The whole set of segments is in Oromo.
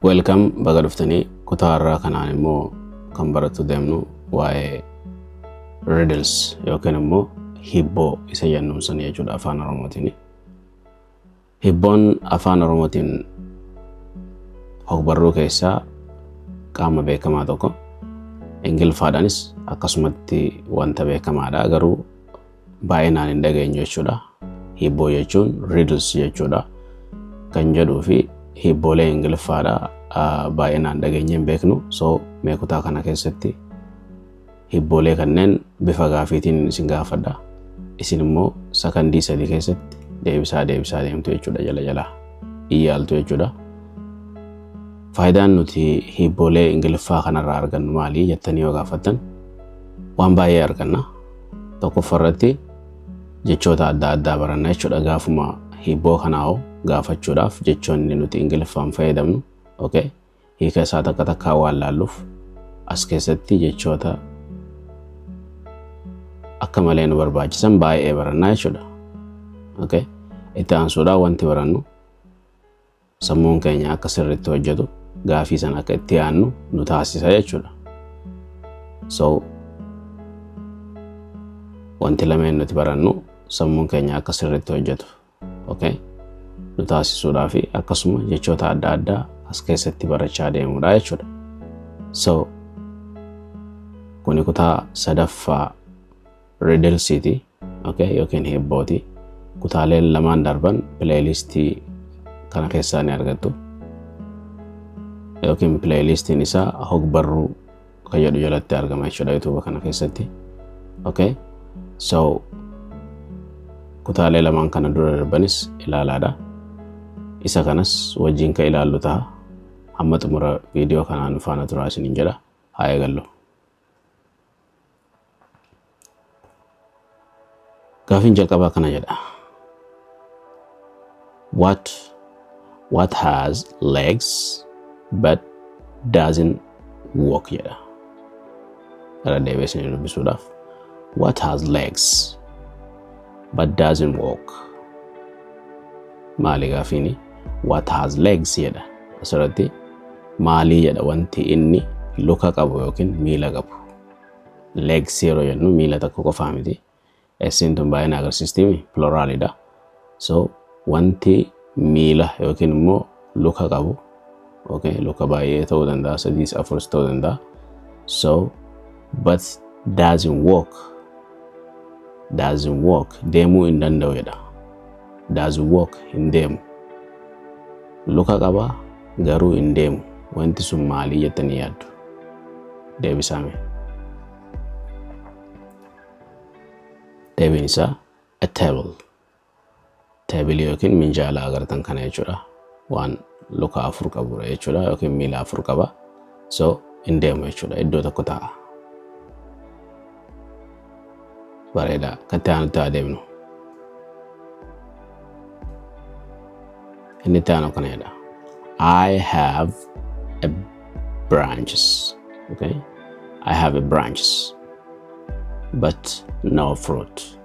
Welcome, baga dhuftanii. Kutaa har'aa kanaan immoo kan barattu deemnu waa'ee riddles yookiin immoo hibboo isa jennuun san jechuudha afaan Oromootiin. Hibboon afaan Oromootiin hogbarruu keessaa qaama beekamaa tokko. Ingiliffaadhaanis akkasumatti wanta beekamaadha, garuu baay'inaan hin dhageenyu jechuudha. Hibboo jechuun riddles jechuudha kan jedhuu fi hibboolee Ingiliffaadha baay'inaan dhageenye hin beeknu. So mee kutaa kana keessatti hibboolee kanneen bifa gaafiitiin isin gaafadha. Isin immoo sakandii 3 keessatti deebisaa deebisaa deemtu jechuudha, jala jalaa iyyaaltu jechuudha. Faayidaan nuti hibboolee Ingiliffaa kanarraa argannu maali jettanii yoo gaafattan, waan baay'ee arganna. Tokkoffaa irratti jechoota adda addaa baranna jechuudha. Gaafuma hibboo kanaa gaafachuudhaaf jechoonni nuti Ingiliffaan fayyadamnu, okay, hiika isaa takka takkaa waan laalluuf, as keessatti jechoota akka malee nu barbaachisan baay'ee barannaa jechuudha. Okay. Itti aansuudhaan wanti barannu sammuun keenya akka sirriitti hojjetu, gaafii sana akka itti yaannu nu taasisa jechuudha. So wanti lameen nuti barannu sammuun keenya akka sirriitti hojjetu, okay, nu taasisuudhaa fi akkasuma jechoota adda addaa as keessatti barachaa deemuudha jechuudha. So kuni kutaa sadaffaa riddlesiiti, okay, yookiin hibbooti. Kutaaleen lamaan darban playlistii kana keessaa ni argattu. Yookiin playlistiin isaa hogbarruu kan jedhu jalatti argama jechuudha YouTube kana keessatti. Okay? So kutaalee lamaan kana dura darbanis ilaalaadha. Isa kanas wajjin kan ilaallu ta'a. Hamma xumura viidiyoo kanaan faana turaa isiniin jedha. Haa eegallu. Gaafiin jalqabaa kana jedha. What has legs but doesn't walk jedha. Irra deebi'ee isinii dubbisuudhaaf. What has legs but doesn't walk? Maali gaafiini? What has legs jedha. Asirratti maalii jedha wanti inni luka qabu yookiin miila qabu. Legs yeroo jennu miila tokko qofaa miti. S'n tun baay'ina agarsiistiimi, pluralidha. So wanti miila yookiin immoo luka qabu, okay, luka baay'ee ta'uu danda'a, sadiis afuris ta'uu danda'a. So but doesn't walk, doesn't walk, deemuu hin danda'u jedha. Doesn't walk, hin deemu. Luka qaba garuu hin deemu. Wanti sun maalii jettanii yaaddu? Deebisaame. Deebiin isaa a table. Teebilii yookiin minjaala agartan kana jechuudha. Waan luka afur qabudha jechuudha yookiin miila afur qaba. So hin deemu jechuudha. Iddoo tokko taa'a. Bareedaa. Kan itti aanutti haa deemnu. Inni itti aanu kana jedha. I have a branches. Okay. I have a branches but no fruit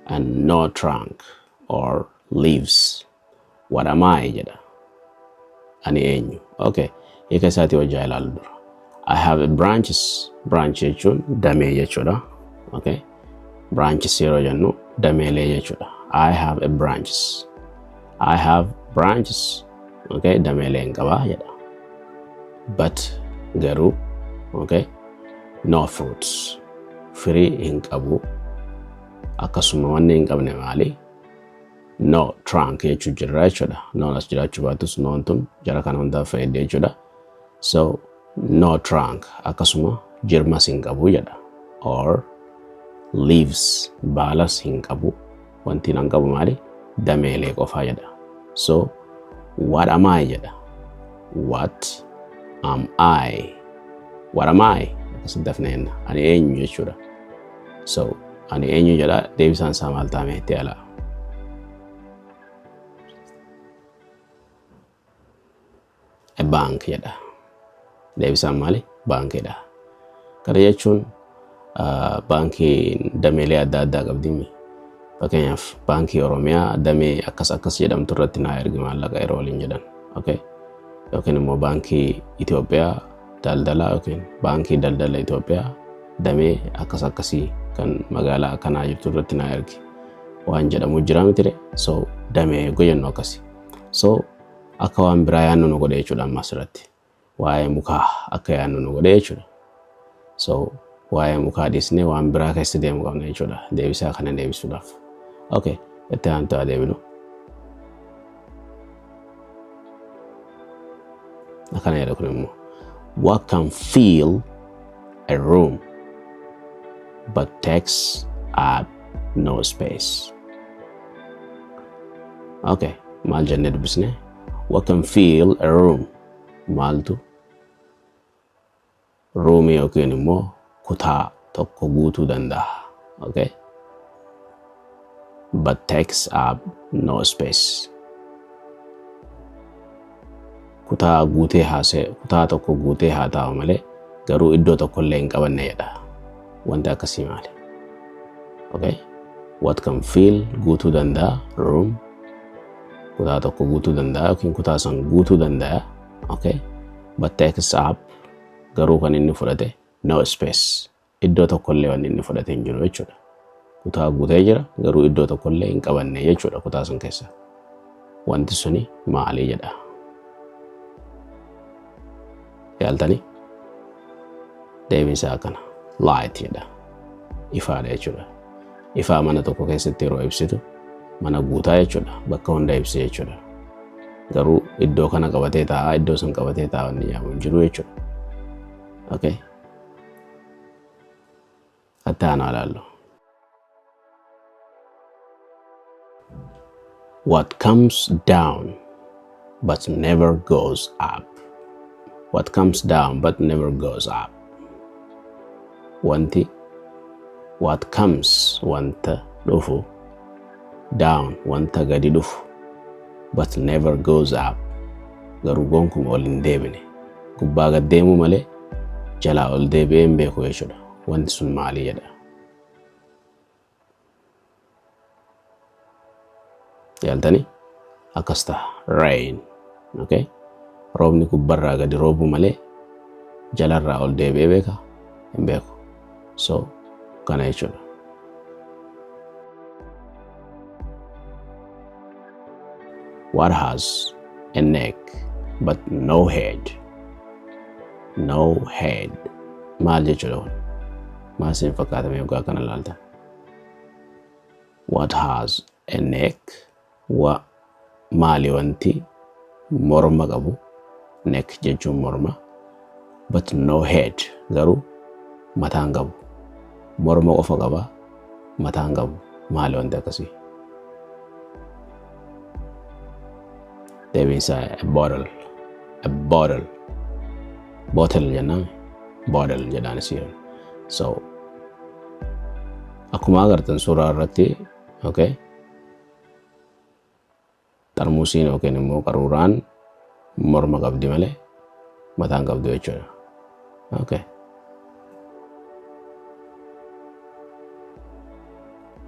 and no trunk or leaves. What am I jedha. Ani eenyu? Okay. Hiika isaatii wajjaa ilaalu dura. I have a branches. Branch jechuun damee jechuudha. Okay. Branches yeroo jennu dameelee jechuudha. I have a branches. I have branches. Okay. Dameelee hin qabaa jedha. But, garuu, okay, no fruits. Firii hin qabu. Akkasuma wanni hin qabne maali? No trunk jechuu jirra jechuudha. Noon as jiraachuu baatus noon tun jara kana hundaaf fayyadde jechuudha. So no trunk, akkasuma jirmas hin qabu jedha. Or leaves, baalas hin qabu. Wanti hin qabu maali? Dameelee qofaa jedha. So what am I jedha. What am I? What am I? Akkasitti dafnee jenna. Ani eenyu jechuudha. So ani eenyu jedha, deebisaan isaa maal ta'a itti alaa? A bank jedha. Deebisaan maali? Baankiidha. Kana jechuun baankiin dameelee adda addaa qabdi. Fakkeenyaaf, Baankii Oromiyaa damee akkas akkas jedhamtu irratti naa ergi maallaqa yeroo waliin jedhan. Okay. Yookiin immoo baankii Itoophiyaa daldalaa yookiin baankii daldala Itoophiyaa damee akkas akkasii kan magaalaa akkanaa jirtu irratti naa ergi waan jedhamu jira mitire. So damee yoo jennu akkasi. So akka waan biraa yaannu nu godhe jechuudha. Amma asirratti waa'ee mukaa akka yaannu nu godhe jechuudha. So waa'ee mukaa dhiisnee waan biraa keessa deemu qabna jechuudha deebisaa kana deebisuudhaaf. Okay, itti aantu haa deebinu. Akkana jedha kun immoo: What can fill a room but takes up no space? Okay, maal jennee dubbisne? What can fill a room? Maaltu roomii yookiin immoo kutaa tokko guutuu danda'a? Okay, but takes up no space. Kutaa guutee haasee, kutaa tokko guutee haa taa'u malee, garuu iddoo tokko illee hin qabanne jedha. Wanti akkasii maali? Okay, what can fill, guutuu danda'a, room, kutaa tokko guutuu danda'a yookiin kutaa san guutuu danda'a. Okay, but takes up, garuu kan inni fudhate, no space, iddoo tokko illee wanni inni fudhate hin jiru jechuudha. Kutaa guutee jira, garuu iddoo tokko illee hin qabanne jechuudha kutaa san keessa. Wanti suni maali jedha. Yaaltanii deebiin isaa akkana light jedha. Ifaadha jechuudha. Ifaa mana tokko keessatti yeroo ibsitu mana guutaa jechuudha. Bakka hunda ibsa jechuudha. Garuu iddoo kana qabatee taa'aa, iddoo san qabatee taa'aa wanni jedhamu hin jiru jechuudha. Okay. Itti aanaa ilaallu. What comes down but never goes up? What comes down but never goes up? Wanti, what comes, wanta dhufu, down, wanta gadi dhufu, but never goes up, garuu gonkumaa ol hin deebine, gubbaa gad deemuu malee jalaa ol deebi'ee hin beeku jechuudha. Wanti sun maali jedha. Yaaltanii akkas ta'a. Rain. Okay, roobni gubbarraa gadi roobuu malee jalarraa ol deebi'ee beeka? Hin beeku. So kana jechuudha. What has a neck but no head? No head. Maal jechuudha kun? Maal isin fakkaatame yoggaa kana ilaaltan? What has a neck? Wa maali wanti morma qabu? Neck jechuun morma. But no head, garuu mataan qabu. Morma qofa qaba, mataan qabu. Maali wanti akkasii? Deebiin isaa a bottle. A bottle. Bottle jennaan, bottle jedhaan isii. So akkuma agartan suuraa irratti, okay, xarmuusiin yookiin immoo qaruuraan morma qabdi malee mataan qabdu jechuudha. Okay.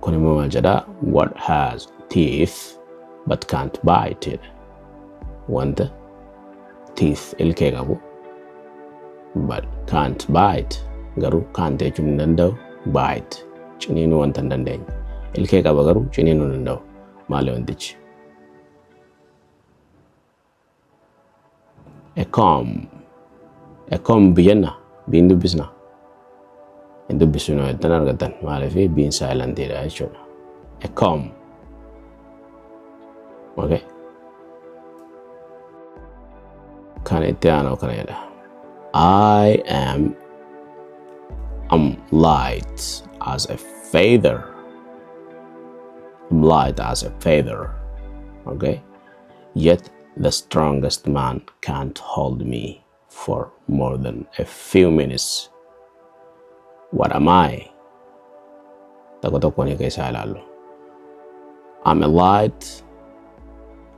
Kun immoo maal jedhaa? What has teeth but can't bite jedha. Wanta teeth, ilkee qabu, but can't bite, garuu can't jechuun hin danda'u, bite, ciniinuu wanta hin dandeenye. Ilkee qaba garuu ciniinuu hin danda'u. Maali wantichi? A comb. A comb jenna, biin dubbisna. Hin dubbisnu jettan argattan, maaliif? Biin silentiidha jechuudha. A comb. Okay. Kan itti aanu kana jedha. I am light as a feather. I'm light as a feather. Okay. Yet the strongest man can't hold me for more than a few minutes. What am I? Tokko tokko ni keessaa ilaallu. I'm a light.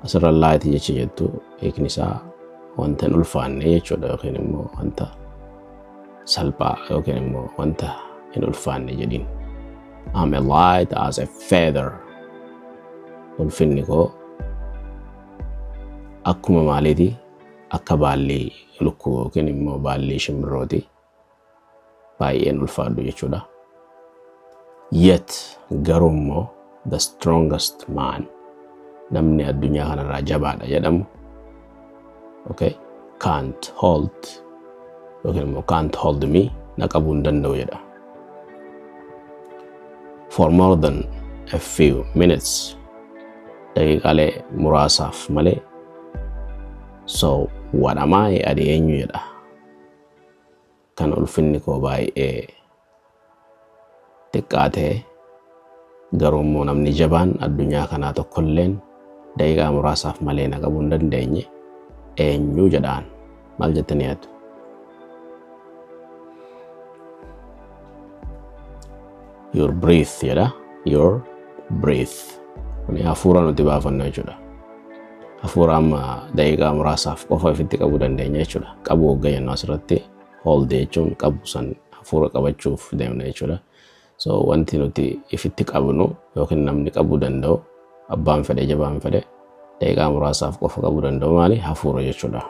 Asirra light jecha jettu hiikni isaa wanta hin ulfaanne jechuudha, yookiin immoo wanta salphaa yookiin immoo wanta hin ulfaanne jedhiin. I'm a light as a feather. Ulfinni koo akkuma maaliiti? Akka baallii lukkuu yookiin immoo baallii shimbirrooti. Baay'een ulfaadhu jechuudha. Yet, garuu immoo, the strongest man, namni addunyaa kanarraa jabaadha jedhamu, okay, can't hold yookiin immoo can't hold me, na qabuu hin danda'u jedha. For more than a few minutes, daqiiqaalee muraasaaf malee. So what am I? Ani eenyu jedha. Kan ulfinni koo baay'ee xiqqaa ta'e, garuu immoo namni jabaan addunyaa kanaa tokkolleen daqiiqaa muraasaaf malee na qabuu hin dandeenye eenyu jedhaan. Maal jettanii yaaddu? Your breath jedha. Your breath. Kuni hafuura nuti baafannu jechuudha. Hafuura amma daqiiqaa muraasaaf qofa ofitti qabuu dandeenya jechuudha. Qabuu hogga jennu asirratti hold jechuun qabu san hafuura qabachuuf deemna jechuudha. So wanti nuti ifitti qabnu yookiin namni qabuu danda'u, abbaan fedhe, jabaan fedhe, daqiiqaa muraasaaf qofa qabuu danda'u maali? Hafuura jechuudha.